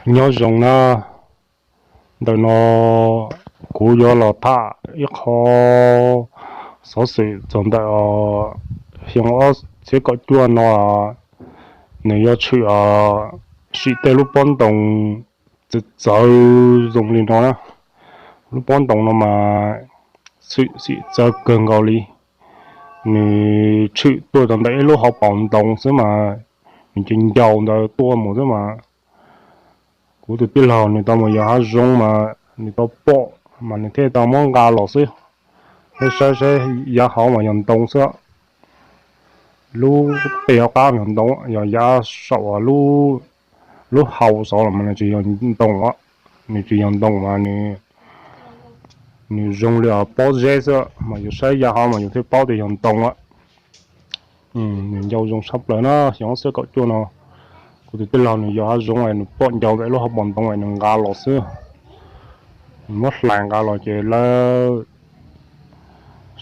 Nyob zoo na, ntawm no kuv yuav los tham ib qho xov xwm txog ntawm xyoo ob txhiab kaum cuaj no, nws yuav tshwm sim tej lub pob ntoos txawv txawv zoo li no na. Lub pob ntoos no mas tshwm sim txawv kawg nkaus li. Nws tshwm tuaj rau ntawm ib lub hauv paus ntoos xwb mas, nws cia ncau ntawd tuaj mus xwb mas. Kuv tus tij laug nws tau mus yos hav zoov mas nws tau pom mas nws thiaj tau muab nqa los xwb. Peb saib saib yav hauv mas yog ntoo xwb. Lub peg hauv qab yog ntoo, yog yav saum lub hau saud los mas nws tsis yog ntoo, nws tsis yog ntoo mas nws zoo li pob zeb xwb, mas yus saib yav hauv mas yus thiaj paub tias yog ntoo. Nws ncau zoo tshaj plaws na, xyoo ob txhiab kaum cuaj no kuv tus tij laug nws yos hav zoov nws pom ncau ntawm lub hauv paus ntoo nws nqa los xwb. Nws muab hlais nqa los ces lawv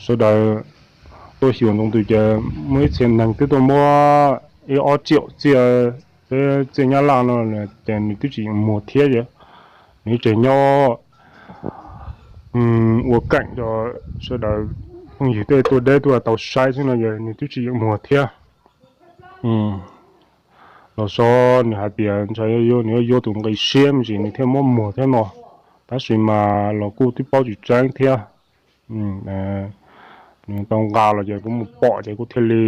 sawv daws tuaj xyuas ntsoov twg ces muaj ib txhia neeg twb tuaj muab ib ob triệu txiaj, peb txiaj nyab laj no, ces nws twb tsis yeem muag thiab ces nws tseem nyob ua keem rau sawv daws phooj ywg tej tuaj deb tuaj tau saib xwb no ces nws twb tsis yeem muag thiab. Los so nws hais tias ntshai nws yuav yuav tus nqi siab me ntsis nws thiaj muab muag thiab no, tab sis mas los kuj twb paub tsis tseeb thiab. Nws tau nqa los ces kuv mus pom ces kuv thiaj li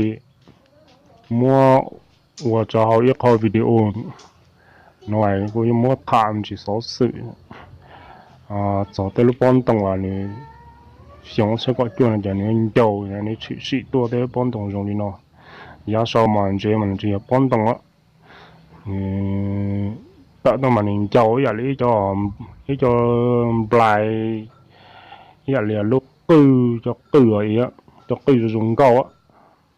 muab ua rau hauv ib qho video no, kuv yuav muab tham me ntsis xov xwm txog tej lub pob ntoos uas nws xyoo ob txhiab kaum cuaj no ces nws ncau, nws tshwm sim tuaj tej lub pob ntoos zoo li no. Yav sau mas ntsev mas nws tsis yog pob ntoos, nws tawm tuaj mas nws ncau ib yam li ib co nplai, ib yam li lub qwj, cov qwj, cov qwj zoo zoo nkauj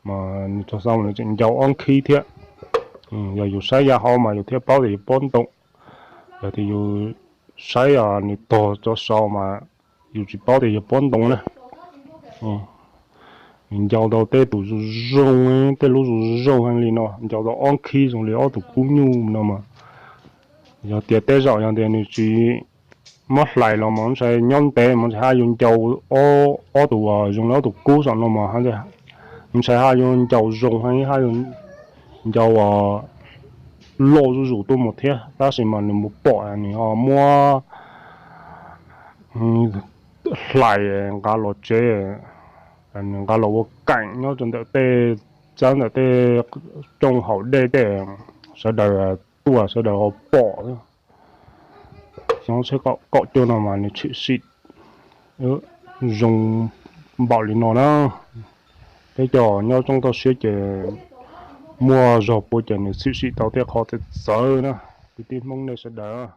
mas nws tog xau nws tseem ncau ob khib thiab. Yog yus saib yav hauv mas yus thiaj paub tias yog pob ntoos, yog tias yus saib nws tog rau saud mas yus tsis paub tias yog pob ntoos na. Nws ncau tau tej tus zoo zoo, tej lub zoo zoo heev li no, ncau tau ob khib zoo li ob tug kub nyuj no mas. Yog tias tej zaum yog tias nws tsis muab hlais los mas ntshai nyob ntev mas ntshai haj yuav ncau ob tug zoo li ob tug kub saum no mas ntshai haj yuav ncau zoo heev, haj yuav ncau loj zuj zus tuaj mus thiab, tab sis mas nws mus pom nws ho muab hlais nqa los tsev, nws nqa los ua keem nyob rau ntawm tej txab ntawm tej rooj haus dej tej, sawv daws tuaj sawv daws ho pom. Xyoo ob txhiab kaum cuaj no mas nws tshwm sim zoo npaum li no na. Peb cov nyob roob toj siab ces muaj zog puav ces nws tshwm sim tau tej qho txawv txawv na, kwv tij Hmoob nej sawv daws.